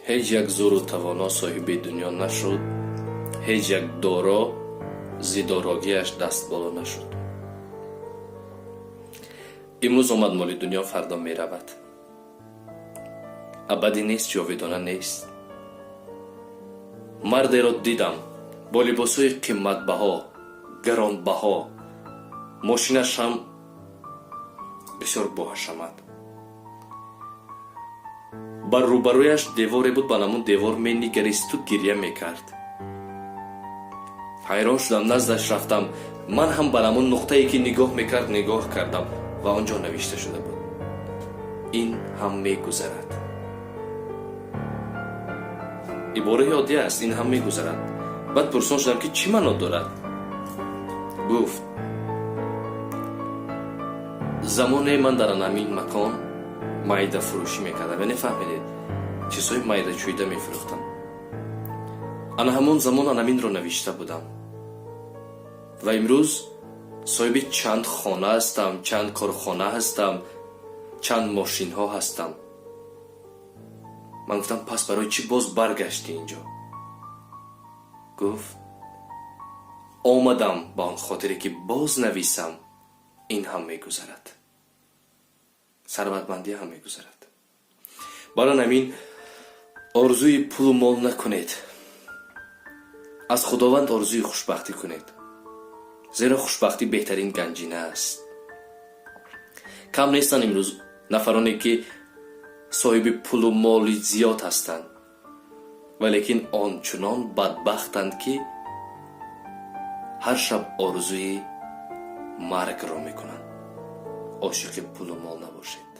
Ҳеҷ як зӯру тавоно соҳиби дунё нашуд, ҳеҷ як доро зи дорогиаш даст боло нашуд. Имрӯз омад моли дунё, фардо меравад. Абадӣ нест, ҷовидона нест. Мардеро дидам бо либосҳои қиматбаҳо, гаронбаҳо, мошинаш ҳам бисёр боҳашамат. Бар рӯбарӯяш деворе буд, ба ҳамун девор менигаристу гирья мекард. Ҳайрон шудам, наздаш рафтам. Ман ҳам ба ҳамун нуқтае, ки нигоҳ мекард, нигоҳ кардам ва он ҷо навишта шуда буд: «Ин ҳам мегузарад». Ибораи оддӣ аст: «Ин ҳам мегузарад». Баъд пурсон шудам, ки чӣ маъно дорад. Гуфт: «Замоне ман дар анамин макон майдафурӯшӣ мекардам», яъне фаҳмидед, чизҳои майдачӯйда мефурӯхтам. «Ана ҳамон замон анаминро навишта будам ва имрӯз соҳиби чанд хона ҳастам, чанд корхона ҳастам, чанд мошинҳо ҳастам». Ман гуфтам: «Пас барои чӣ боз баргаштӣ инҷо?» Гуфт: «Омадам ба он хотире, ки боз нависам: ин ҳам мегузарад, сарватмандӣ ҳам мегузарад». Барои ҳамин орзуи пулу мол накунед, аз Худованд орзуи хушбахтӣ кунед, зеро хушбахтӣ беҳтарин ганҷина аст. Кам нестанд имрӯз нафароне, ки соҳиби пулу моли зиёд ҳастанд, валекин ончунон бадбахтанд, ки ҳар шаб орзуи маргро мекунанд. Ошиқи пулу мол набошед.